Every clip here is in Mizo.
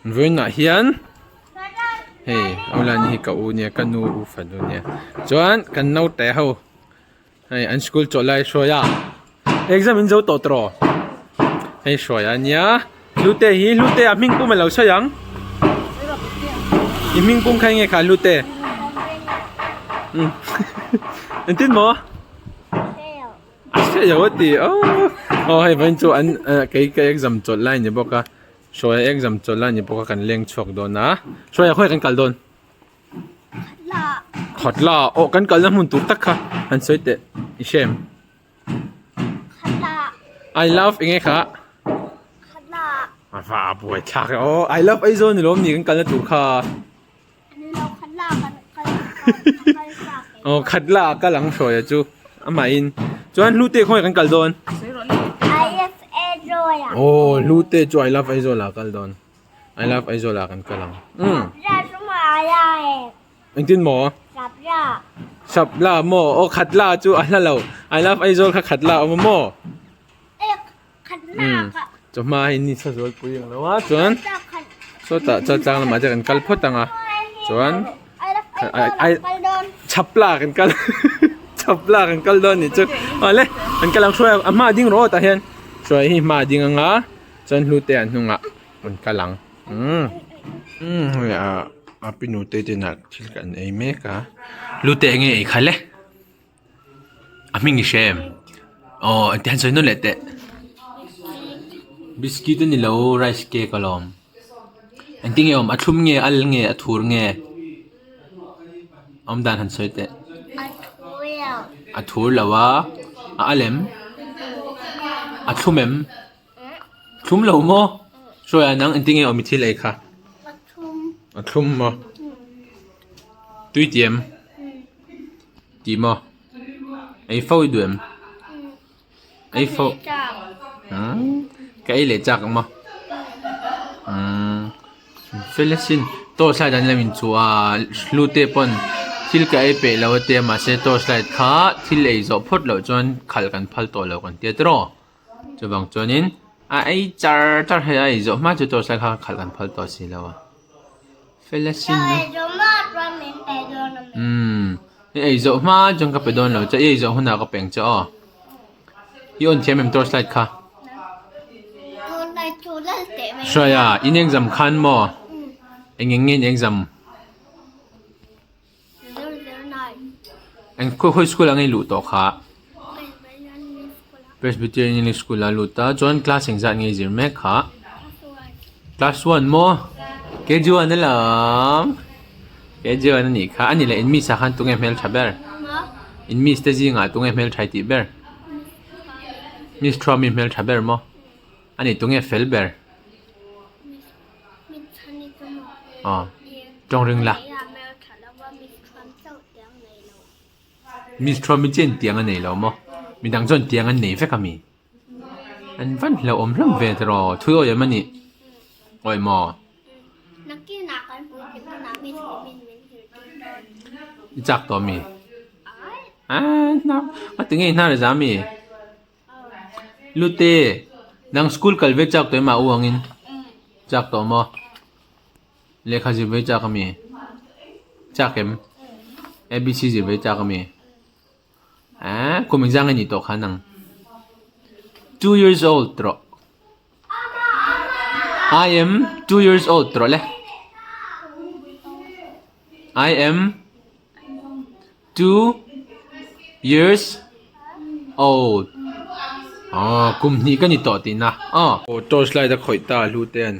Vawiinah hian hei Aulani hi ka u nia ka nu u fanu nia chuan kan naute ho hei an school chawlh lai hruai a exam in zo tawh tawh hei hruai a nia Hlute hi Hlute a hming pum a lo sawi ang i hming pum kha enge kha Hlute engtin maw. A hre lo a ti aw aw hei vawiin chu an kei ka exam chawlh lai a ni bawk a Hruaia exam chawlh lai a ni bawk a kan leng chhuak dawn a Hruaia khawiah kan kal dawn Khatla aw kan kalna hmun tur tak kha han sawi teh i hre em I love eng nge kha a va buai thlak e aw I love Aizawl ni lawm ni kan kalna tur kha. Aw khat la a kal ang hruaia chu amahin chuan hlute khawnge kan kal dawn aw hlute chu I love Aizawl ah a kal dawn I love Aizawl ah kan kal ang umm engtin maw sapla maw aw khat la chu a hla lo I love Aizawl kha khat la a awm a maw. Umm chawhma hi ni sa zual pui ang lo a chuan sawtah chuan tlang lamah te kan kal phawt ang a chuan ai chhapla kan kal chhapla kan kal dawn anih chu awle an kal ang hruai a hma a ding rawh aw tah hian hruai hi hma a ding ang a chuan hlute an hnungah an kal ang umm umm hei ah a pi nute te inah thil kan ei mek a hlute enge ei khalh e. A hming i hre em? Aw engti han sawi nawn leh teh. Biscuit a ni lo rice cake alawm. Engti nge awm a thlum nge al nge a thur nge? Awm dan han sawi teh. A thur lo a, a al em? A thlum em? Thlum lo maw? Sawi ah nang engti nge awm i thil ei kha? A thlum maw? Tui ti em? Ti maw? Ei fo i duh em? Ei fo Ka ei leh chak ang maw? Umm fel asin torch light an lo inchuh a hlute pawn thil ka ei peih lo a tia mahse torch light kha thil ei zawh phawt loh chuan khalh kan phal tawh lo kan tia tiraw. Chuvang chuanin a ei char char hei a ei zawh hma chu torch light kha khalh kan phal tawh si lo a fel asin a umm i ei zawh hma chuan ka pe dawn lo che i ei zawh hunah ka pe ang che aw i on thiam em torch light kha Hruaia in exam khan maw eng eng nge in exam Eng khawi khawi school ah nge i luh tawh kha? Presbyterian English School ah lut a chuan class engzat nge i zir mek kha? Class one maw? KG one alawm KG one anih kha ani leh in miss ah khan tunge hmeltha ber? In miss te zingah tunge hmeltha i tih ber? Miss Thuami hmeltha ber maw? Ani tunge fel ber? Aw tawng ring la. Miss Thuami chian tiang a nei lo maw? Midang chuan tiang an nei vek a mi? An van hlauhawm hlawm ve tiraw thui awi em a nih? Awi maw? I chak tawh a mi? A ti nge i hnar za a mi? Lute, nang school kal ve chak tawh em a u angin? Chak tawh maw? Lehkha zir ve chak ami? Chak em? ABC zir ve chak ami? Aaa kum engzang nge nih tawh kha nang? Two years old tawh. I am two years old tawh le. I am two years old aw kum hnih ka ni tawh tihna aw. Aw torch light a khawih ta hlu te an.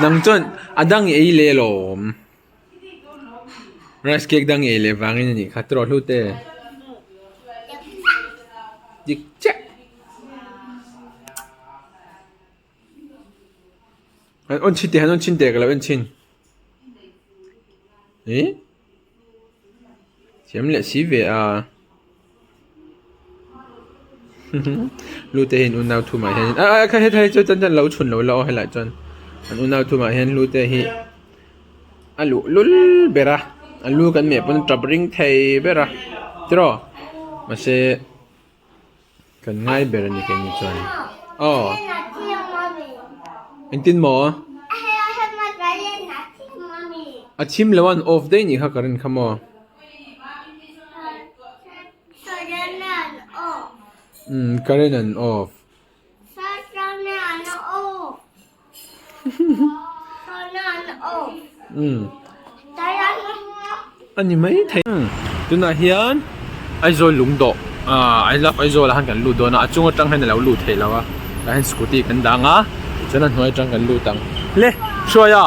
Nang chuan a dang i ei leh alawm. Rice cake dang i ei leh vangin a nih kha tiraw hlu te. Dik chiah. An on chhin teh an on chhin teh ka lo en chhin eh thiam leh si ve a lu te hian unau thumah hian a a kha heta hi chuan chuan lo chhun lo la aw helaiah chuan an unau thumah hian lu te hi a luh lul ber a a lu kan meh pawn a tap ring thei ber a tiraw mahse. Kan ngai ber a ni keini chuan. Aw. Engtin maw? A thim lo an off daih nih kha ka rin kha maw? Umm current an off. Umm a ni mai thei tunah hian Aizawl lungdawh ah I love Aizawl ah khan kan lut dawn a a chung atang hian a lo lut theih lo a tah hian scooty kan dang a tichuan a hnuai atang kan lut ang le Hruaia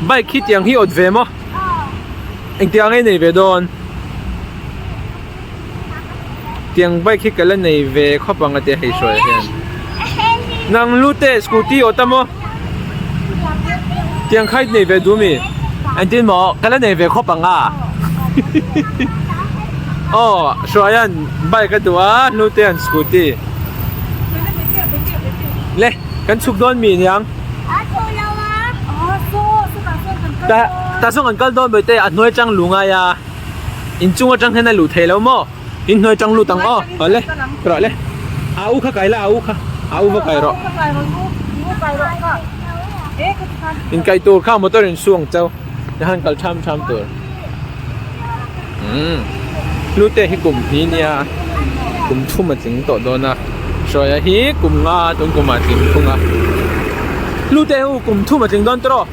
bike hi tiang hi awt ve maw engtiang ang nge nei ve dawn tiang bike hi ka la nei ve khawp ang a tia hei hruai hian nang lu te scooty aw ta maw tiang kha i nei ve duh mi engtin maw ka la nei ve khawp ang a aw hruai hian bike a duh a hnu te hian scooty le kan chhuk dawn mi niang tah sawn kan kal dawn bawihte a hnuai atang lu ngai a. Inchung atang hian a luh theih lo maw? Inhnuai atang lut ang aw. Awle, rawh le. A u kha kai la, a u kha. A u va kai rawh. Inkai tur kha motor in su ang chau. Tihan kal tham tham tur. Umm. Hlute hi kum hnih nia. Kum thum a tling tawh dawn a. Hruaia hi kum nga tun kum ah tling thung a. Hlute u kum thum a tling dawn tawh rawh.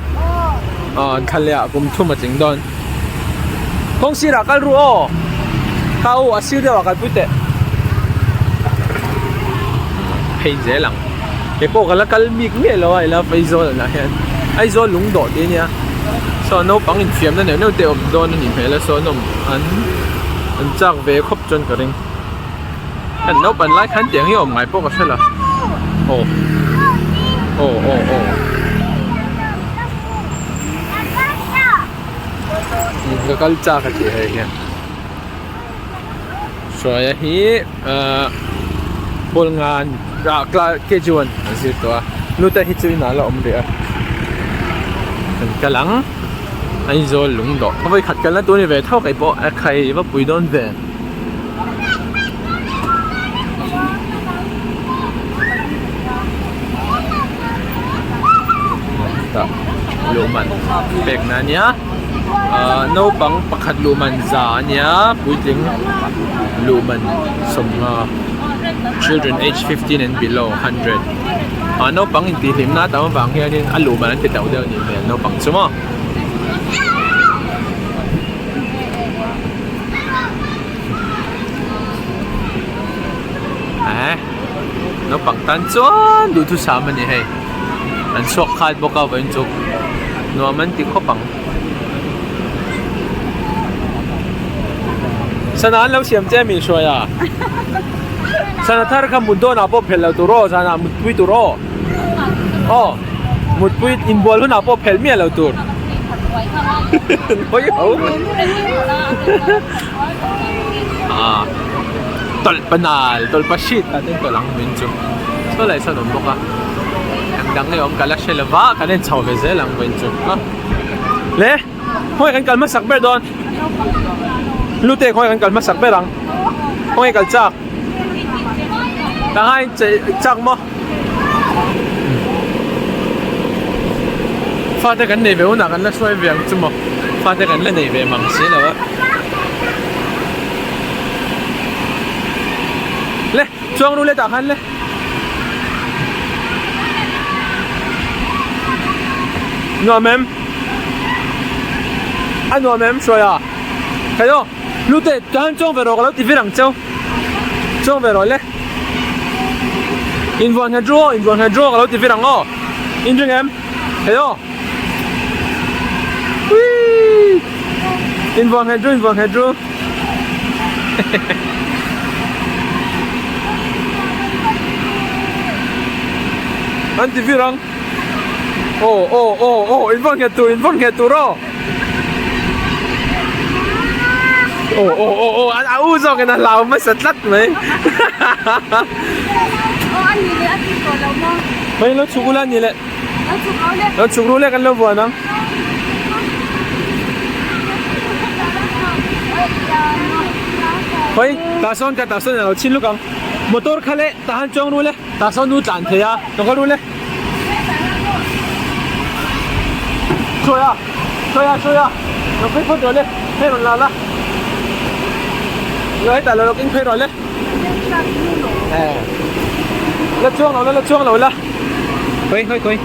Aw thla leh ah kum thum a tling dawn. Kawng sirah kal ru aw kha u a sir deuh ah kalpui teh phei zel ang kei pawh ka la kal bik miah lo a ila Aizawl ah hian Aizawl lung dawh tih ania saw naupang infiamna neuh neuh te a awm dawn a nih hmel a saw an awm an an chak ve khawp chuan ka ring kan naupan lai khan tiang hi a awm ngai pawh ka hre lo aw aw aw aw. Ka kal chak a tih hei hian Hruaia hi ahh ball ngan ah K G one an zir tawh a Luta hi chu inah a la awm rih a kan kal ang Aizawl lungdawh ka vawi khat kalna tur a ni ve tho kei pawh a khai va pui dawn ve. Tah luhman pekna a nia ahh naupang pakhat luhman za a nia puitling luhman sawmnga children age 15 and below 100 ah naupang intihhlimna a tam avang hianin a luhman an ti tauh deuh a nih hmel naupang chu maw. Eh naupang tan chuan duhthusam a ni hei an chhuak khat bawk a vawiin chu nuam an ti khawp ang sana an lo siam che mi hruai a sana thar kha mut dawnah pawh phelh lo tur aw zanah mutpui tur aw aw mutpui inbual hunah pawh phelh miah lo tur. Hawi ho ah tawlh panal tawlh pa sheet ah ten tawlh ang min chu saw lai sawn awm bawk a eng dang nge awm ka la hre lova kan en chho ve zel ang vawiin chu a le khawnge kan kal hmasak ber dawn hlute khawnge kan kal hmasak ber ang khawnge kal chak tah hian chak maw. Fate kan nei ve hunah kan la hruai ve ang chu maw fate kan la nei ve mang si lo a le chuang ru le tah khan le nuam em a nuam em hruai a hello hlute tah hian chuang ve rawh ka lo ti vir ang cheu chuang ve rawh le. Invuah nghet ru aw, invuah nghet ru aw ka lo ti vir ang aw. In ring em? Hei aw. Whee! Invuah nghet ru, invuah nghet ru. An ti vir ang. Aw, aw, aw, aw, invuah nghet tur, invuah nghet tur aw. Aw aw aw aw a u zawk in a hlau hmasa tlat mai Aw a ni leh a ti tawh lo maw Hei lo chhuk ula a ni leh Lo chhuk lo le Lo chhuk ru le kan lo vuan ang Hei tah sawn ka tah sawn a lo chhin luk ang. Motor kha leh tah han chuang ru le tah sawn nu tlan thei a lo kal ru le. Sawi a sawi a sawi a lo phei phawt rawh le hei rawn la la lo hetah lo lo keng phei rawh le la chuang lo la la chuang lo la khawi khawi khawi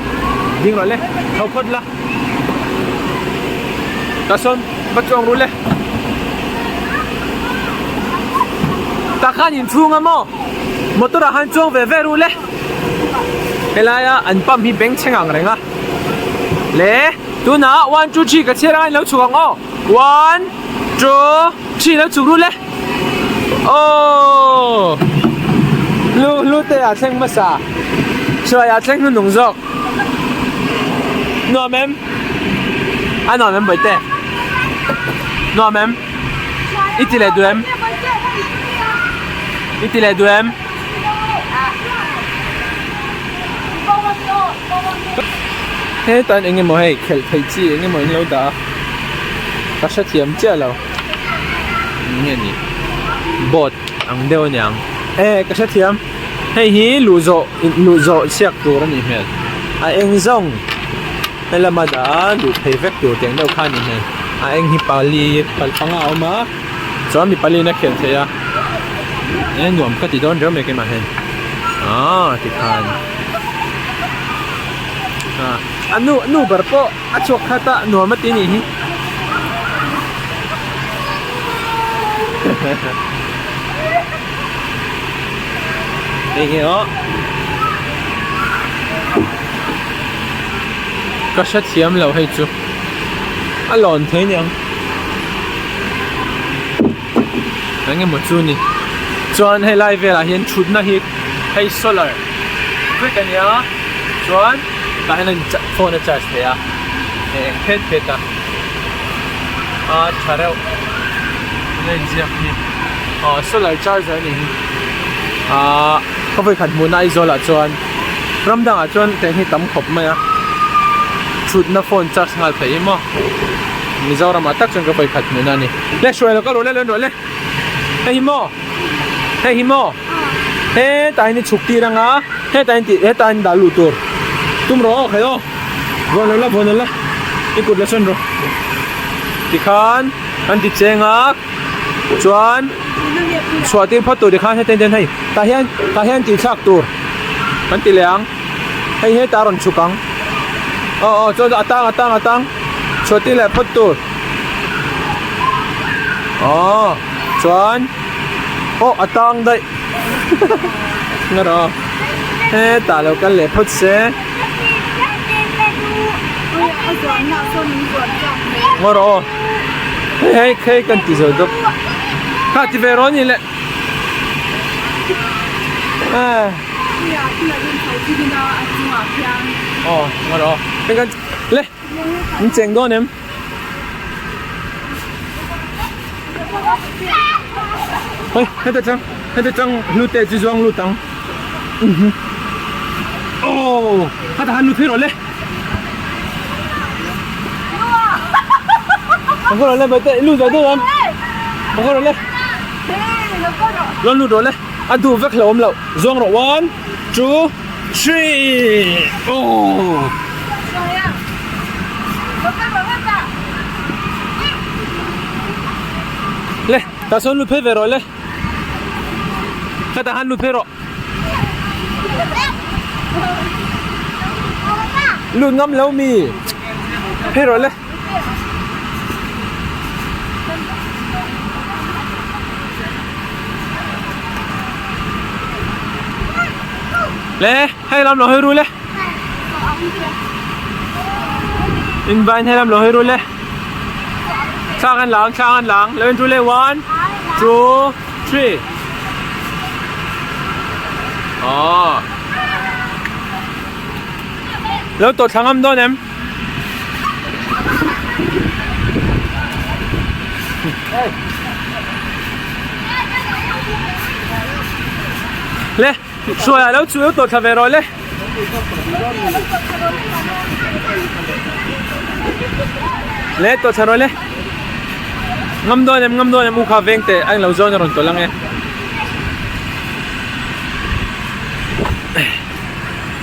ding rawh le tho phawt la tah sawn va chuang ru le tah khan inchhung a maw motor ah khan chuang ve ve ru le. Helaia an pump hi bengchheng ang reng a le tunah one two three ka chhiar anga in lo chhuk ang aw one two three lo chhuk rul e aww hlu hlu te ah thleng hmasa hruai ah thleng hnuhnung zawk nuam em a nuam em bawihte nuam em i ti leh duh em i ti leh duh em. Hetan eng emaw hei khelh theih chi eng emaw in lo dah a ka hrethiam chiah lo eng nge ni boat ang deuh a niang e ka hrethiam hei hi luh zawh luh zawh chhiak tur a nih hmel a eng zawng helama dah a luh phei vek tur tih ang deuh kha a nih hmel a eng hi pali panga a awm a. Chuan mi pali in a khelh theih a e nuam ka ti dawn riau mai keimah hian aaa tikhan ah a nu nu ber pawh a chhuak khat a nuam a ti anih hi hei hi aw ka hrethiam lo hei chu a lawn thei aniang. Eng emaw chu ni chuan helai velah hian thutna hi hei solar vek a nia chuan tah hian a phone a charge thei a hei eng phet phet a a tha reuh a inziak hi aw solar charger a nih hi ahh ka vawikhat hmuhna Aizawl ah chuan ram dangah chuan tiang hi tam khawp mai a thutna phone charge nghal theih hi maw. Mizoram ah tak chuan ka vawikhat hmuhna a ni. Le hruai lo ka rawh le len rawh le. Hei hi maw? Hei hi maw? Hetah hian i chhuk tir anga hetah hian tih hetah hian dah luh tur. Tum rawh aw khai aw. Vawn lo la vawn lo la. I kut la sawn rawh. Tikhan an ti cheng a chuan chhuah tir phawt tur tikhan hetiang hian hei tah hian tah hian tih thlak tur kan ti leh ang. Hei hetah a rawn chhuk ang. Aw aw chuan a tang a tang a tang chhuah tir leh phawt tur. Aw chuan aw a tang daih nga rawh hetah lo kal leh phawt se. Nga rawh aw hei hei hei kan ti zo dawk kha ti ve rawh a ni le. Aw nga rawh hei kan le in cheng dawn em hei heta chang heta chang hlute chu zuang lut ang aw heta han lut phei rawh le rawh le bete lut ve dawn em rawh le Rawn lut rawh le a duh vek hlauhawm loh zawng rawh one two three aww le tah sawn lut phei ve rawh le hetah khan lut phei rawh lut ngam lo mi phei rawh le. Le hei lam lo hawi ru le in vain hei lam lo hawi ru le thla kan lang thla kan lang lo in ru le one two three oh lo tawh thla ngam dawn em. Le hruai ah lo chu tawh thla ve rawh le. Le tawh thla rawh le. Ngam dawn em ngam dawn em u kha veng teh a englo zawn a rawn tawlh ang e.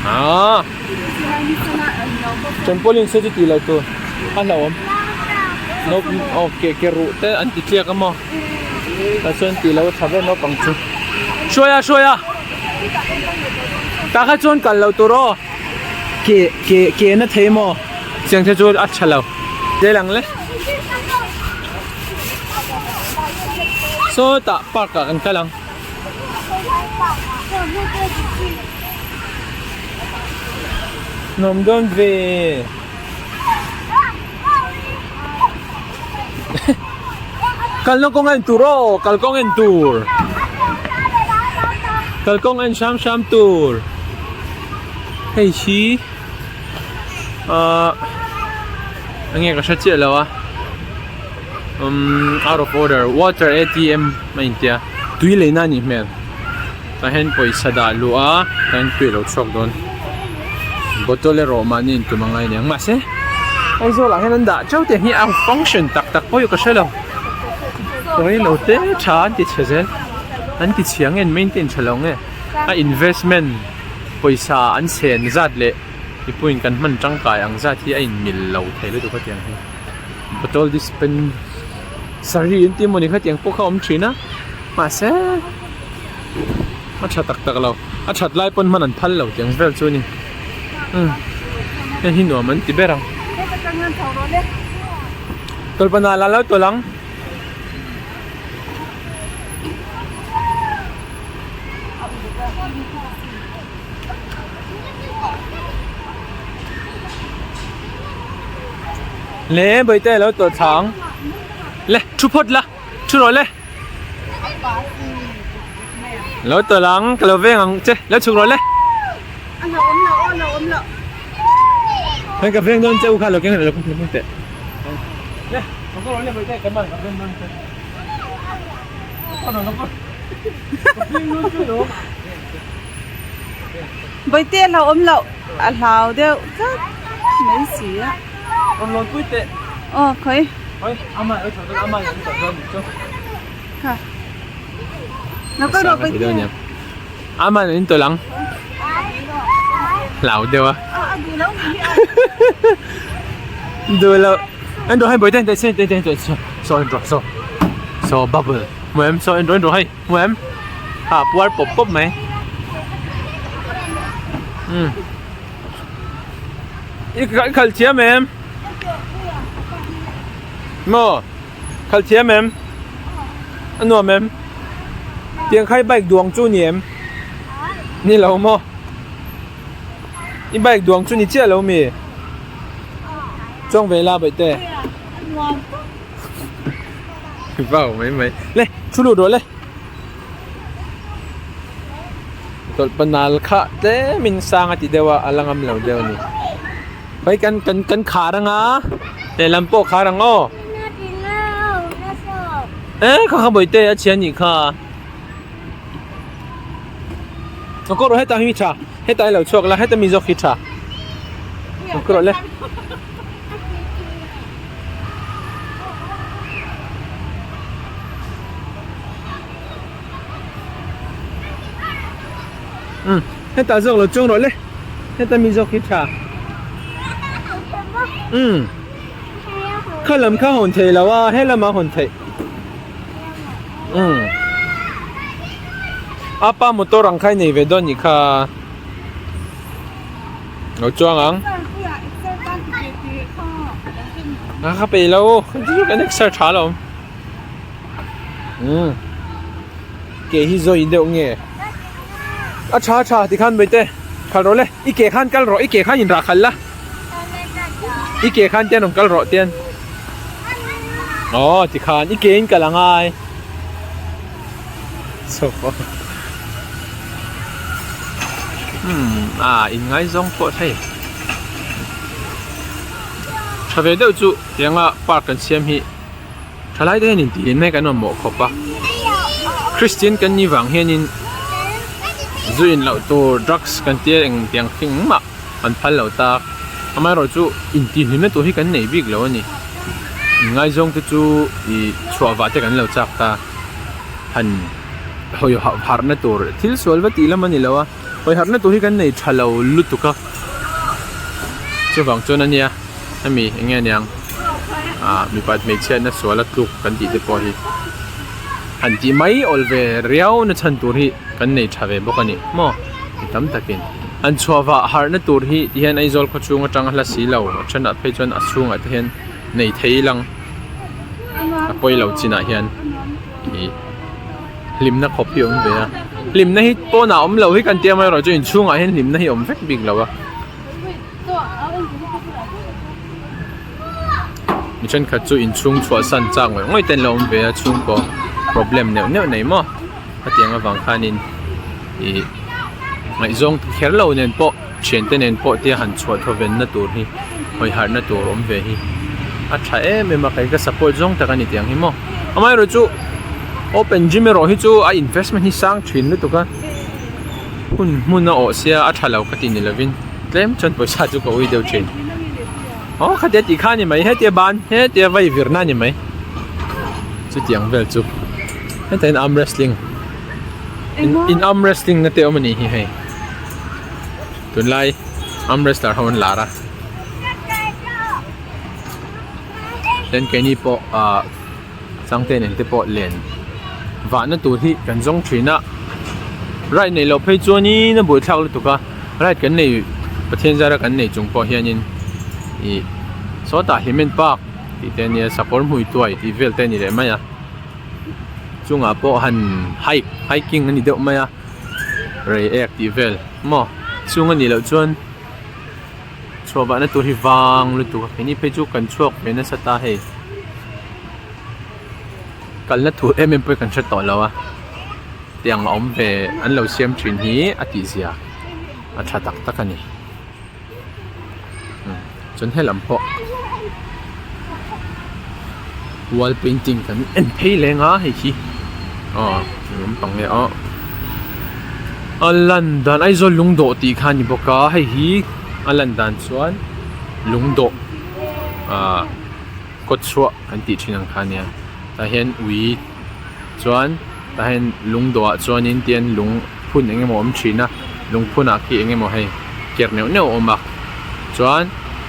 Ah. Trampoline se chu tih loh tur a hlauhawm. No aw ke ke ruh te an ti tliak a maw. Tah chuan tih loh a tha ber naupang chu. Hruai a hruai a. Tah kha chuan kal loh tur aw. Ke ke ke na thei maw. Chiang te chu a tha lo. Tel ang le. Sawtah park ah kan kal ang. Nuam dawn ve. Kalna kawng a en tur aw kalkawng en tur. Kalkawng en hram hram tur. Hei hi ahh enge ka hre chiah lo a. Umm out of order water A_T_M a intia tui leina a nih hmel tah hian pawisa dah luh a tah hian tui a lo chhuak dawn bottle erawh mahni in tum angai aniang mahse Aizawl ah hian an dah teuh te hi a function tak tak pawh hi ka hre lo reilo te tha an ti chhe zel an ti chhia nge an maintain tha lo nge a investment pawisa an chhen zat leh mipuiin kan hman tangkai ang zat hi a inmil lo thei lutuk a tiang hi. Bottle dispensary an tih mawni kha tiang pawh kha a awm thin a mahse a tha tak tak lo a that lai pawn hman an phal lo tiang vel chu a ni umm hei hi nuam an ti ber ang tawlhpahna la lo tawlh ang. Le bawihte alo tawlh thla ang le thu phawt la thu rawh le lo tawlh ang ka lo veng ang che lo chhuk rawh le hei ka veng dawn che u kha lo keng lo keng teh le lo kal rawh le bawihte ka man ka veng dawn che lo kal rawh lo kal ka veng dawn che lo. Bawihte a hlauhawm loh a hlau deuh tlat mai si a. Rawn lawn pui teh. Aw khawi. Khawi amah alo chho dawn amah alo chho dawn nih chu. Kha. Lo kal rawh bawihte. Amah in tawlh ang. Hlau deuh a. A duh lo nih hi a. Duh lo. En rawh hei bawihte en teh en teh saw en rawh saw. Saw bubble. Hmu em saw en rawh en rawh hei. Hmu em? Ha puar pawp pawp mai. Umm. I khal thiam em? Maw? Khal thiam em? A nuam em? Tiang khai bike duang chu ni em? Ni lo maw? I bike duang chu ni chiah lo mi? Chuang ve la bawihte. Vau mai mai. Le, thu lut rawh le. Tawlhpa nal kha tlemin sang a ti deuh a, a la ngam lo deuh a ni. Hei kan kan kan khar anga, lehlam pawh khar ang aw. E kha kha bawihte a chhia nih kha. Ka kawr rawh hetah hi tha, hetah hi lo chhuak la, heta mi zawk hi tha. Ka kawr rawh le. Umm hetah zawk lo chuang rawh le heta mi zawk hi tha umm kha lam kha hawn thei lo a he lamah hawn theih umm a pa motor ang kha i nei ve dawn nih kha. Lo chuang ang. A ka pe lo. Kan exer tha lo. Um. Ke hi zoi deuh nge. A tha tha ti khan baite. Khal ro le. I ke khan kal ro. I ke khan in ra khal la. I ke khan tian kal ro tian. Oh ti khan i ke in kal angai. Chawp umm ah in ngaizawng pawh hei tha ve deuh chu tianga park kan siam hi thalai te hian intih hlim mai kan mamawh khawp a Christian kan nih vang hianin zu in loh tur drugs kan tia engtiang thing mah an phal lo ta amaherawh chu intih hlimna tur hi kan nei bik lo a ni in ngaizawng te chu ih chhuah vah te kan lo chak ta. Han hawi harhna tur thil sual va tih lam a ni lo a. Hawi harhna tur hi kan nei tha lo lutuk a, chuvang chuan a nia hemi eng nge aniang ah mipa hmeichhiatna sual a tluk kan tih te pawh hi han tih mai awl ve riau na chhan tur hi kan nei tha ve bawk a ni maw mi tam takin an chhuah vah harhna tur hi ti hian Aizawl khaw chhung atang a hla si lo a thenah phei chuan a chhungah te hian nei thei lang a pawi lo chinah hian ih. Hlimna khawp hi a awm ve a, hlimna hi pawnah awm lo hi kan tia mai erawh chu inchhungah hian hlimna hi a awm vek bik lo a. Mi thenkhat chu inchhung chhuahsan chak ngawih ngawih te an lo awm ve a chhungkaw problem neuh neuh nei maw hetiang avang khanin ih ngaihzawng kher lo nen pawh thiante nen pawh tia han chhuah thawvenna tur hi hawi harhna tur awm ve hi a tha em em a kei ka support zawng tak a ni tiang hi maw amaherawh chu open gym erawh hi chu a investment hi sang thin lutuk a hun hmun a awh sia a tha lo ka ti ni lovin tlem chuan pawisa chu ka ui deuh thin aw khatia tih kha a ni mai hetia ban hetia vai virna a ni mai chutiang vel chu hetah hian arm wrestling in arm wrestling na te awm a nih hi hei. Tunlai arm wrestler ho an lar a then keini pawh ahh Sangte nen te pawh len vahna tur hi kan zawng thin a ride neih loh phei chuanin a buaithlak lutuk a ride kan nei Pathian zara kan nei chung pawh hianin ih sawtah hlimen park tih te ania sakawr hmui tuai tih vel te a ni leh mai a chungah pawh han hike hiking a ni deuh mai a. Rei ek tih vel maw chung a nih loh chuan chhuah vahna tur hi vang lutuk a keini phei chu kan chhuak ve nasa ta hei kalna tur em em pawh hi kan hre tawh lo a tiang a awm ve an lo siam thin hi a tih zia a tha tak tak a ni chuan helam pawh wall painting kan en phei leng a hei hi aw lampang nge aw a lan dan Aizawl lungdawh tih kha a ni bawk a hei hi a lan dan chuan lungdawh ah kawt chhuah kan tih thin ang kha a nia tah hian ui chuan tah hian lungdawh ah chuanin tian lung phun eng emaw a awm thin a lungphun ah khi eng emaw hei ker neuh neuh a awm a chuan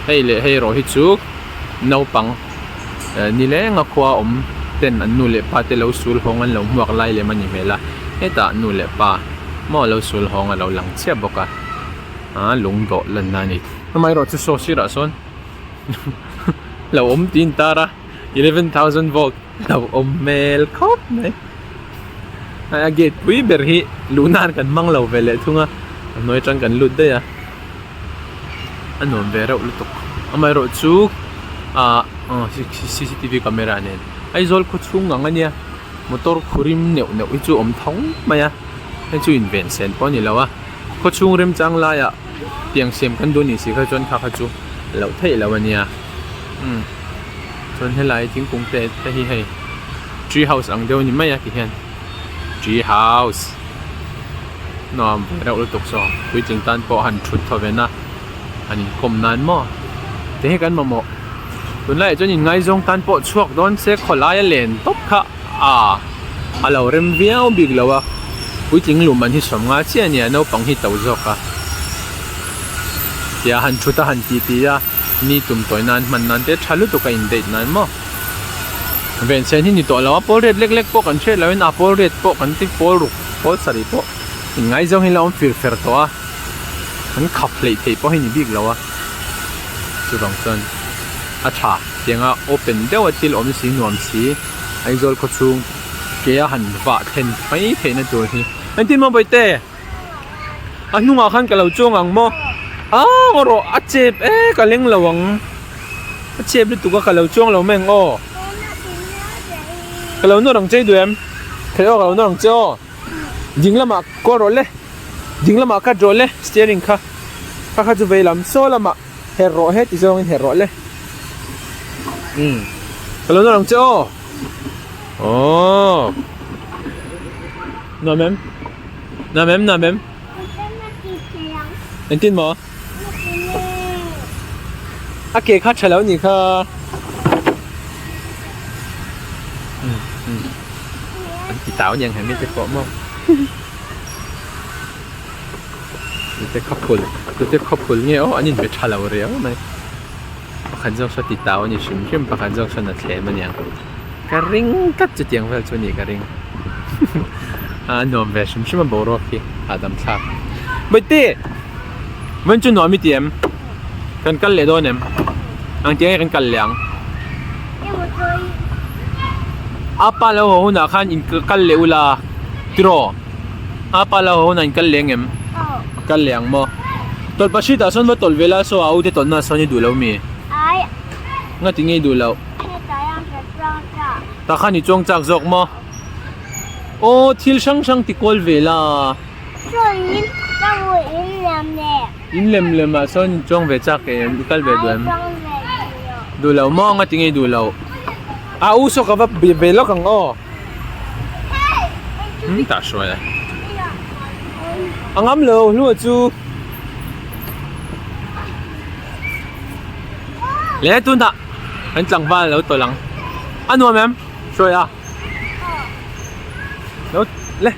hei leh hei erawh hi chu naupang eh nileng a khua awm ten an nu leh pa te lo sul hawng an lo hmuak lai lem a ni hmel a hetah nu leh pa maw lo sul hawng a lo lang chiah bawk a ah lungdawh lanna a ni amaherawhchu saw sirah sawn lo awm tih a intar a 11000 volt lo awm hmel khawp mai. A gate pui ber hi luh nan kan hmang lo ve leh thung a a hnuai atang kan lut daih a a nuam ve reuh lutuk amaherawh chu ah cctv camera nen Aizawl khaw chhung ang a nia motor khurim neuh neuh hi chu a awm tho mai a hei chu inven sen pawh a ni lo a khaw chhung remchang laiah tiang siam kan duh a nih si kha chuan kha kha chu loh theih loh a nia umm chuan helai thingkung te te hi hei. Tree house ang deuh a ni mai a ti hian tree house nuam ve reuh lutuk saw puitling tan pawh han thut thaw ven a han inkawm nan maw te hi kan mamawh tunlaiah chuan inngaizawng tan pawh chhuak dawn se khawlai a len tawp kha ah a lo rem viau bik lo a puitling lum an hi sawm nga chiah a nia naupang hi to zawk a tia han thut a han ti ti a ni tum tawi nan hman nan te tha lutuk a in date nan maw. Vensen hi ni tawh lo a pawl riat lek lek pawh kan hriat loin a pawl riat pawh kan ti pawl ruk pawl sarih pawh inngaizawng hi la awm fir fer tawh a kan khap hleih theih pawh hi ni bik lo a chuvang chuan a tha tianga open deuh a thil awm si nuam si Aizawl khaw chhung ke a han vah thlen mai theihna tur hi engtin maw bawihte a hnungah khan ka lo chuang ang maw ah ngaw rawh a chep e ka leng lo ang. A chep lutuk a ka lo chuang lo mai ang aw. Ka lo nawr ang che i duh em? Thei aw ka lo nawr ang che aw. Ding lamah kawl rawh le. Ding lamah cut rawh le steering kha. Kha kha chu vei lam saw lamah her rawh he ti zawngin her rawh le. Umm. Ka lo nawr ang che aw. Aww. Nuam em? Nuam em? Nuam em? Engtin maw? A ke kha tha lo ni kha. An ti tau niang hemi te pawh maw. Tute couple tute couple nge aw an inbe tha lo riau mai pakhat zawk saw titau a ni hrim hrim pakhat zawk sawn a thlem a niang ka ring tlat chutiang vel chu a nih ka ring a nuam ve hrim hrim a boruak hi hahdam thlak Bawihte vawiin chu nuam i ti em kan kal leh dawn em ang tiang nge kan kal leh ang a pa lo haw hunah khan in kal leh ula tiraw. A pa lo ho nan kal leng em? Kal leh ang maw? Tawlhpahrit ah sawn va tawlh ve la saw a ute tawlhna ah sawn i duh lo mi? Nga ti nge i duh loh? Tah khan i chuang chak zawk maw? Aw thil hrang hrang ti kual ve la. In lem lem ah sawn i chuang ve chak em? I kal ve duh em? Duh lo maw? Nga ti nge i duh loh? A u saw ka va ve lawk ang aw. Tah hruai a a ngam lo hlua chu le tunah kan tlangval lo tawlh ang a nuam em hruai a lo le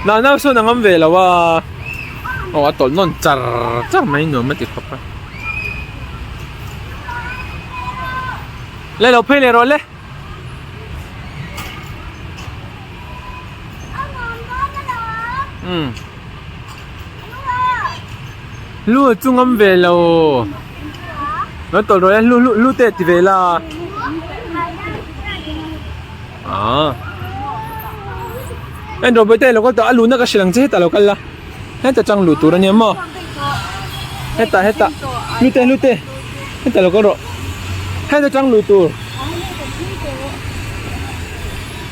nau nau sawn a ngam ve lo a aw a tawlh nawn char char mai nuam a ti khawp a. Le lo phei leh rawh le. Umm. Lu a chu ngam ve lo. Lo tawlh rawh le lu lu lu te ti ve la. Ah. En rawh bawihte lo kal tawh a luhna ka hrilh ang che hetah lo kal la. Heta tang luh tur a nia maw? Hetah hetah hlute hlute hetah lo kal rawh heta tang luh tur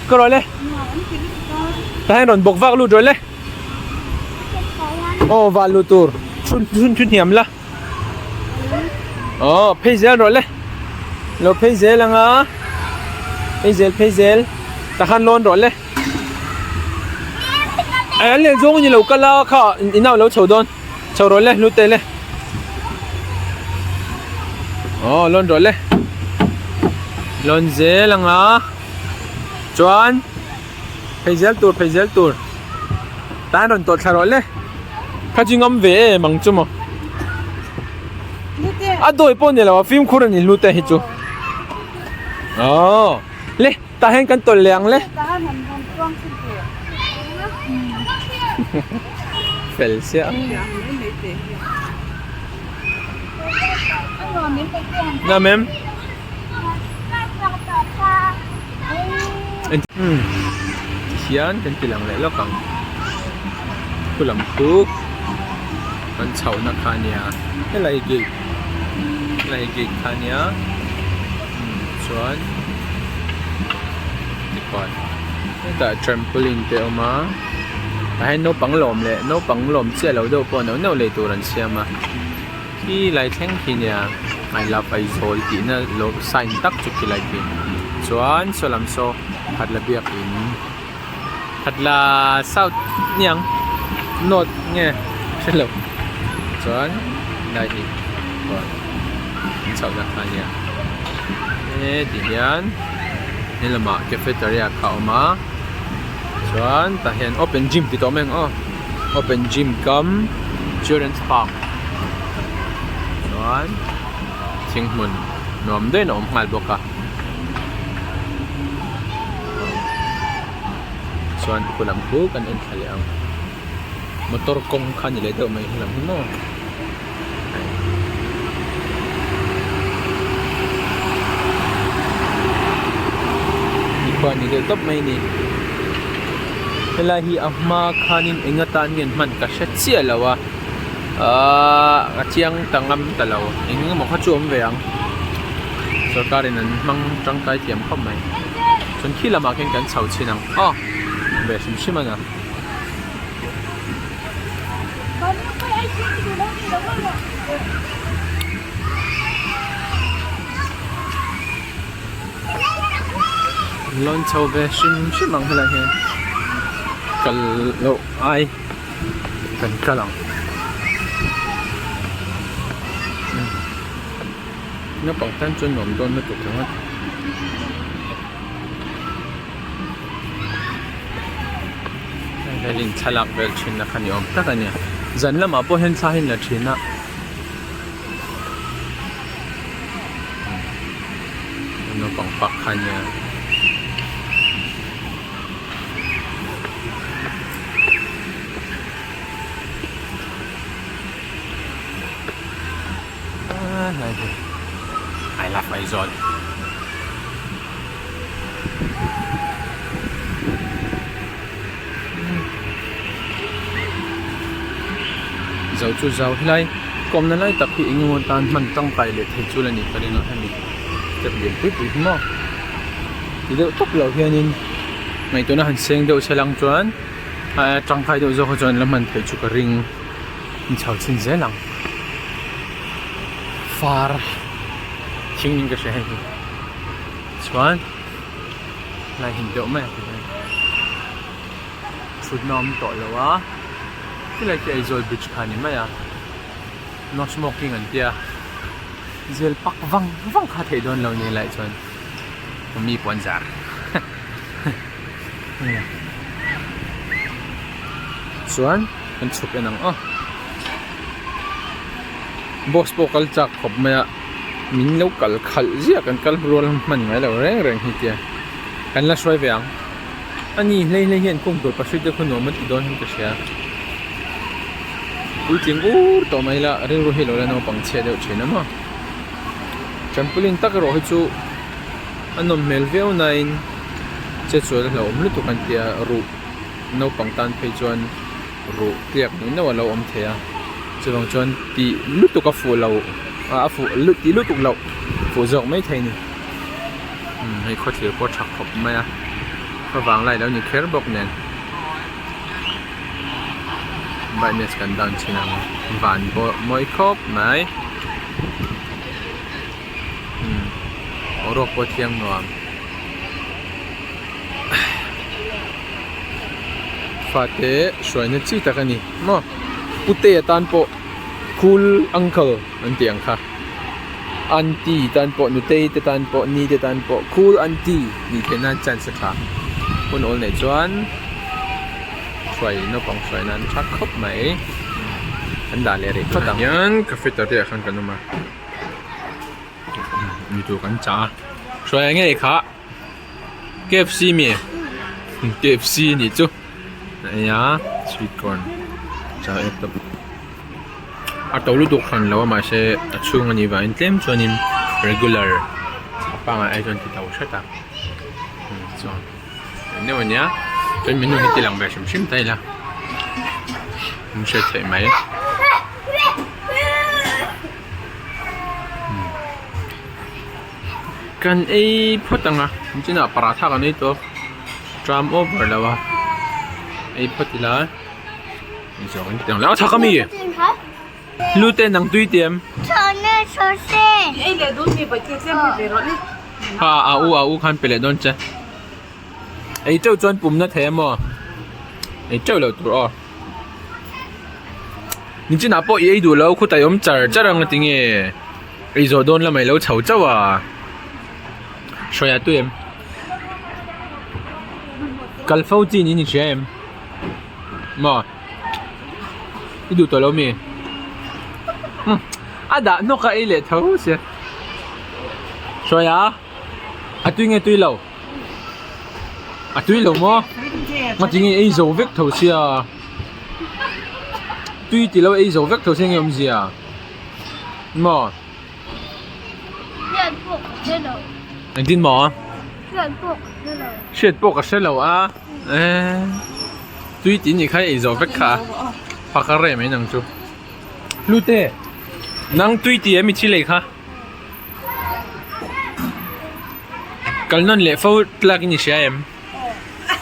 ka rawh le tah hian rawn bawk vak lut rawh le aw vah luh tur chhun chhun thu hniam la aw phei zel rawh le lo phei zel anga phei zel phei zel tah khan lawn rawh le. An leh zawng ni lo kal a kha in a lo chho dawn chho rawh le hlute le aw lawn rawh le lawn zel anga chuan phei zel tur phei zel tur tan rawn tawlh thla rawh le kha chu ngam ve em ang chu maw a dawi pawh ni lo a fimkhur a ni hlute hi chu aw le. Tah hian kan tawlh leh ang le. Fel chiah. Na mem. Hmm. Hian kan ti lang leh lawk ang. Khu lam khu kan chhohna kha nia. Helai gate. Helai gate kha nia. Hmm chuan tikhuan hetah trampoline te a awm a tah hian naupang lawm leh naupang lawm chiah lo deuh pawh neuh neuh lei tur an siam a khi lai thleng khi nia I love Aizawl tih na lo sign tak chu khi lai khi chuan saw lam saw Khatla biakin Khatla south niang north nge hrelo chuan helai hi chuan an chhoh na kha ania heti hian he lamah cafeteria kha a awm a chuan tah hian open gym tih tawh mai ang aw open gym kam children's park chuan thing hmun nuam deuhin a awm nghal bawk a. Chuan khu lam khu kan en thla leh ang motor kawng kha ni leh deuh mai helam hi maw nikhua ni deuh tawp mai a ni helai hi a hma khanin eng atan nge an hman ka hre chiah lo a ahh a chiang ta ngam ta lo eng emaw kha chu a awm ve ang sorkar in an hmang tangkai thiam khawp mai chuan khi lamah khian kan chho chhin ang aw ve hrim hrim a na. Lawn chho ve hrim hrim ang helai hian kal loh ai. Kan kal ang naupang tan chuan nuam dawn lutuk ringawt. Velin thlalak vel thinna kha ni awm tak a ni. Zan lamah pawh hian thla hi an la thin a. Naupang park kha a nia. I love Aizawl. Zo chu zo helai kawmna lai tak hi eng emaw tan hman tangkai leh thei chu la nih ka ring a hemi step lian pui pui hi maw ti deuh tawp loh hianin ngaihtuahna han seng deuh se lang chuan a tangkai deuh zawk hi chuan la hman theih chu ka ring inchho chhin zel ang far thing in ka hria hei hi chuan lai him deuh mai a ti hian thutna awm tawh lo a helai khi Aizawl bridge kha a ni mai a no smoking an tia zel pak vang vang kha theih dawn lo ni helaiah chuan mi pawh an zar chuan kan chhuk en ang aw boss pawh kal chak khawp mai a min lo kal khalh ziah kan kal rual hman ngai lo reng reng hi tia kan la hruai ve ang ani hlei hlei hian kawng tur pahrit te khaw nuam a ti dawn hian ka hria puitling ur tawh mai ila rilru hi lo la naupang chhia deuh thin a maw trampoline tak erawh hi chu a nawm hmel viau nain che chuan a hlauhawm lutuk an tia ruh naupang tan phei chuan ruh tliak neuh neuh a lo awm thei a chuvang chuan tih lutuk a fuh lo a fuh tih lutuk loh fuh zawk mai thei a ni umm hei khawthlir pawh a tha khawp mai a khuavang lai lo ni kher bawk nen brightness kan down chhin ang van pawh mawi khawp mai umm boruak pawh thiang nuam. Fate hruaina chi tak a ni maw pute atan pawh cool uncle an tih ang kha aunty tan pawh nutei te tan pawh ni te tan pawh cool aunty nih theih nan chance a tha hun awl neih chuan hruai naupang hruai nan tha khawp mai an dah leh rih phawt ang. Hian cafeteria khan kan awm a mi tur kan chah a hruai ngei kha. KFC mi KFC nih chu nia sweet corn char ek tawp a to lutuk hran lo a mahse a chhung anih vangin tlem chuanin regular a pangai ai chuan ti to hret a chuan eng deuh ania chuan menu hi ti lang ve hrim hrim ta ila an hriat theih mai. Kan ei phawt ang a chinah paratha kan ei tawh tram over lo a ei phawt ila a chhak ami hlute nang tui tiam ha a u a u khan pe leh dawn che ei teuh chuan pum na thei a maw ei teuh loh tur aw nichinah pawh i ei duh lo khutah i awm char char ang a tinge. Ei zawh dawn lamah i lo chho chauh a, hruai a tui em? Kal fo chi niin i hria em? Maw? I duh tawh lo mi? Umm a dah hnawk a ei leh tho sia. Hruai a, a tui nge tui lo? A tui lo maw? Ngatinge ei zo vek tho sia? Tui ti lo ei zo vek tho sia nge awmzia? Maw? Hriat pawh ka hre lo. Engtin maw? Hriat pawh ka hre lo. Hriat pawh ka hre lo a. Eh. Tui ti ni kha ei zawh vek kha. Phak a reh mai nang chu. Hlute. Nang tui ti em i thi lei kha. Kal nawn leh fo tlak in i hria em?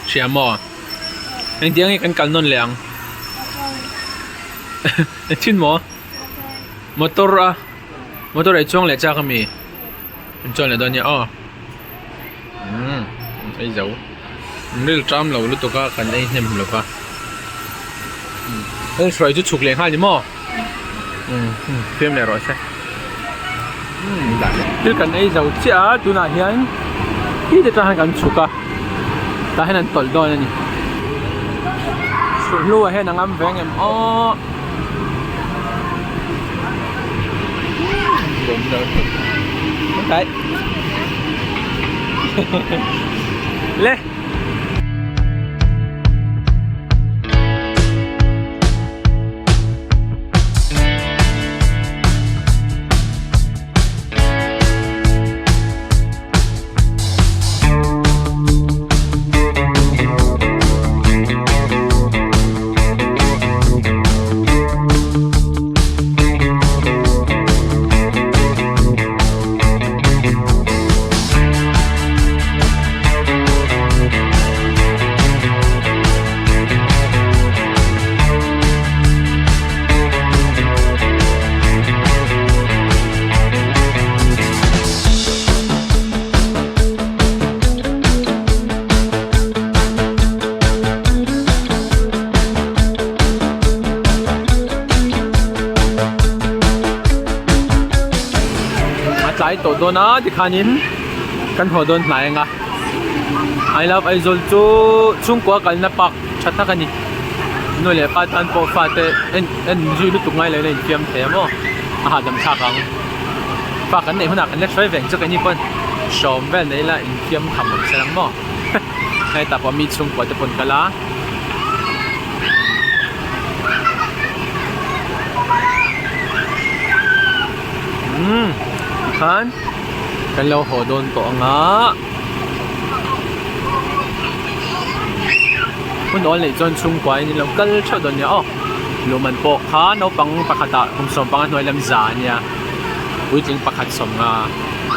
Hria maw? Engtiang nge kan kal nawn leh ang? Engtin maw? Motor a motor ah i chuang leh chak ami? An chuan leh dawn nia aw umm ei zo ril ṭam lo lutuk a kan ei hnem lo va heng hruai chu chhuk leh nghal ni maw umm fiam leh rawh se thil kan ei zo chiah a tunah hian khi te tang hian kan chhuk a tah hian an tawlh dawn a ni. Hlua hian a ngam ve ngem aw. Đấy. Le. A tlai tawh dawn a tikhanin kan haw dawn hnai ang a I love Aizawl chu chhungkua kalna park tha tak a ni nu leh pa tan pawh fate en en zui lutuk ngai lo in a infiam thei a maw a hahdam thlak ang. Pa kan neih hunah kan la hruai veng chu keini pawn sawm vel nei ila infiam tham awm se ang maw hetah pawh mi chhungkua te pawn kal a. Umm tikhan kan lo haw dawn tawh ang a hun awl neih chuan chhungkua in lo kal theuh dawn nia aw. Luhman pawh kha naupang pakhatah kum sawmpanga hnuai lam za a nia, puitling pakhat sawmnga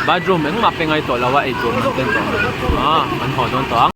bathroom engmah pe ngai tawh lo a eitur man ten tawh a, an haw dawn tawh ang.